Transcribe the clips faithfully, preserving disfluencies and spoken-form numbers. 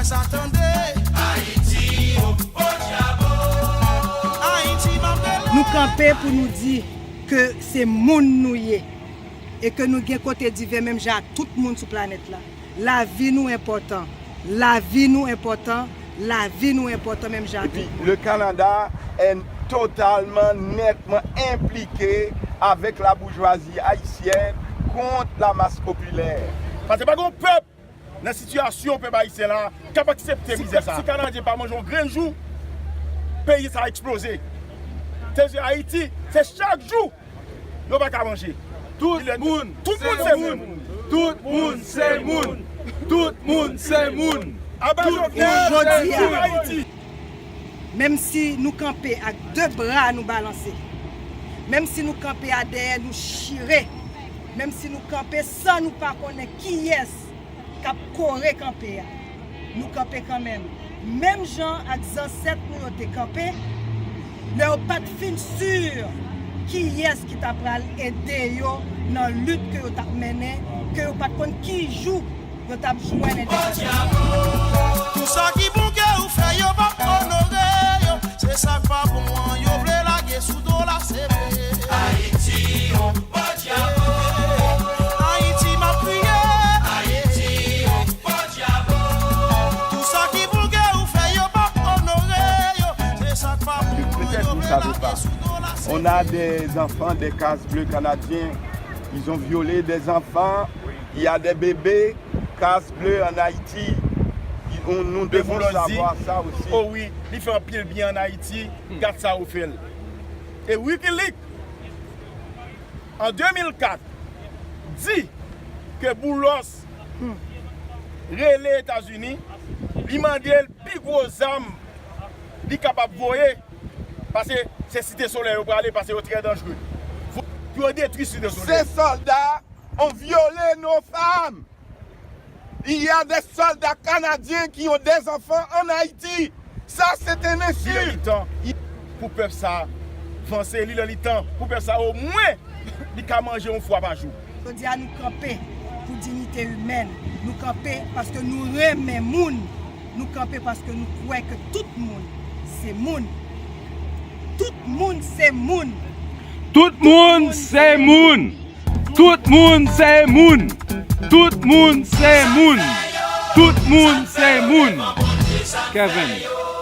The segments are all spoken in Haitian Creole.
Sa tande. Ayiti, oh, bon dyabo. Ayiti, m ap rele. Nou kanpe pou nou di ke se moun nou ye e ke nou gen kote diven menm jan ak tout moun sou planèt la. Lavi nou enpòtan. Lavi nou enpòtan. Lavi nou enpòtan menm jan ak tout moun. Et puis, le Canada est totalement, nettement impliqué avec la bourgeoisie haïtienne contre la masse populaire. Paske pa gen pèp nan sitiyasyon pèp ayisyen la k ap aksepte mizè sa. Si Kanadyen pa manje yon grenn jou, peyi sa eksploze. Se Ayiti, se chak jou yo pa ka manje. Tout moun, tout moun se moun. Tout moun se moun. Tout moun se moun. Aba Jovenel, viv Ayiti. Menm si nou kanpe ak de bra nou balanse, menm si nou kanpe a dèyè nou chire, menm si nou kanpe san nou pa konnen kiyès k ap kore kanpe a, nou kanpe kanmenm. Menm jan ak zansèt nou yo te kanpe, lè yo pa t fin si kiyès ki ta pral ede yo nan lit ke yo t ap mennen, ke yo pa t konn ki jou yo t ap jwenn endepandans. Tout sa ki bon ke ou fè, yo p ap onore yo. Se sa k pa bon an, yo vle lage sou do la, se vre. Ayiti, on bon dyabo. Ayiti, m ap kriye. Ayiti, on bon dyabo. Tout sa ki bon ke ou fè, yo p ap onore yo. Se sa k pa bon an, yo vle lage sou do la, se vre. Peut-être vous savez pas. On a des enfants des Cases Bleues canadiens. Ils ont violé des enfants. Il y a des bébés Cases Bleues en Haïti. Ils- on- nous devons savoir ça aussi. Oh wi, li fè anpil byen an Ayiti, gad sa yo fè l. E Wikileaks, an de mil kat, di ke Boulos rele Etazini, li mande l pi gwo zam li kapab voye, paske se Site Solèy yo prale, paske yo trè danjre. Pou yo detwi Site Solèy. Ces soldats ont violé nos femmes. Il y a des soldats canadiens qui ont des enfants en Haïti. Ça, c'est une insulte. Li lè li tan pou pèp sa vanse, li lè li tan pou pèp sa omwen li ka manje yon fwa pa jou. Jodi a, nou kanpe pou diyite imèn. Nou kanpe paske nou renmen moun. Nou kanpe paske nou kwè ke tout moun se moun. Tout moun se moun. Tout moun se moun. Tout moun se moun. Tout moun se moun. Tout moun se moun. Kevin,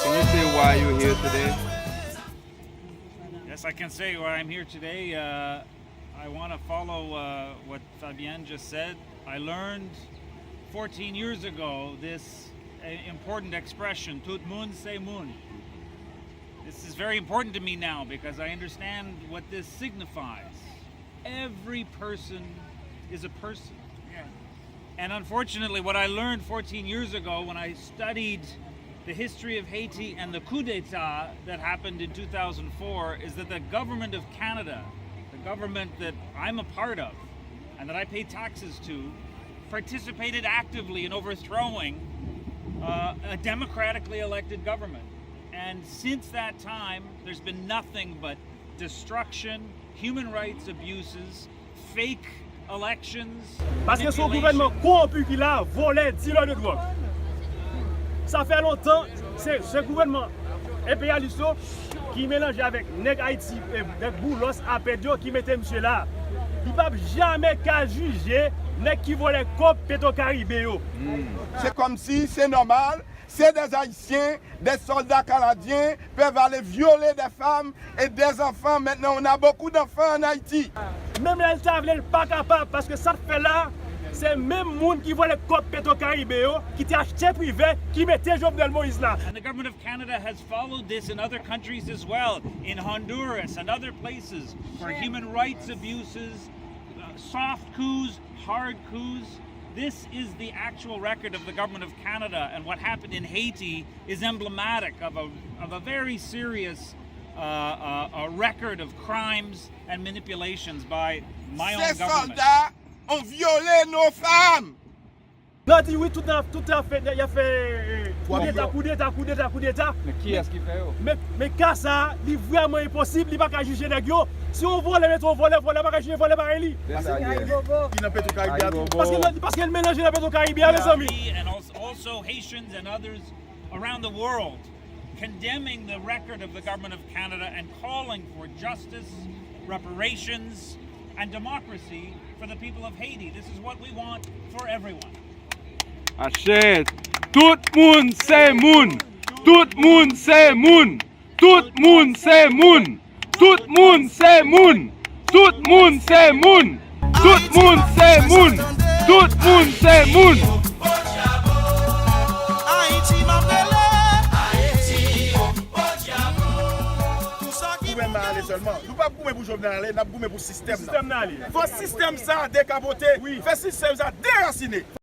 can you say why you're here today? Yes, I can say why I'm here today. Uh, I want to follow uh, what Fabienne just said. I learned fourteen years ago this uh, important expression, tout moun se moun. This is very important to me now because I understand what this signifies. Every person is a person. And unfortunately, what I learned fourteen years ago when I studied the history of Haiti and the coup d'etat that happened in two thousand four is that the government of Canada, the government that I'm a part of and that I pay taxes to, participated actively in overthrowing uh, a democratically elected government. And since that time, there's been nothing but destruction, human rights abuses, fake elections, manipulation. Paske se yon gouvènman kowonpi ki la, vòlè, dilè de dwòg. Sa fè lontan, se, se gouvènman enperyalis yo ki melanje avèk nèg Ayiti, eh, nèg Boulos, Apèd yo ki mete misye la. Li p ap jamè ka jije nèg ki vòlè kòb Petwokaribe yo. Se kòmsi se nòmal, c'est des Haïtiens, des soldats canadiens peuvent aller violer des femmes et des enfants. Maintenant, on a beaucoup d'enfants en Haïti. Menm lè l ta vle, l pa kapab, paske sa l fè la, se menm moun ki vòlè kòb Petwokaribe yo, ki te achte prive, ki mete Jovenel Moïse la. And the government of Canada has followed this in other countries as well, in Honduras and other places, where human rights abuses, uh, soft coups, hard coups. This is the actual record of the government of Canada, and what happened in Haiti is emblematic of a, of a very serious uh, uh, a record of crimes and manipulations by my own government. Ces soldats ont violé nos femmes. Nan di wi, tout an, tout an fè, y a fè, eh, Koudeta, koudeta, koudeta, koudeta. Men kiyès ki fè yo? Men, men ka sa, li vrèman enposib, li pa ka jije nèg yo. Si yon vòlè mete yon vòlè, vòlè pa ka jije vòlè parèy li. Se sa li ye. Ki nan Petro Caribe a tou. Paske, paske l melanje nan Petro Caribe a, mezanmi. And also, also Haitians and others around the world condemning the record of the government of Canada and calling for justice, reparations, and democracy for the people of Haiti. This is what we want for everyone. Achèt. Tout moun se moun. Tout moun se moun. Tout moun se moun. Tout moun se moun. Tout moun se moun. Tout moun se moun. Tout moun se moun. Ayiti m ap rele. Ayiti, bon dyab. Tou sa ki Gouvenman ale selman. Nou pa goumen pou Jovenel ale, n ap goumen pou sistem nan. Sistem nan ale. Fò sistem sa dekapote. Fè sistem sa derasine.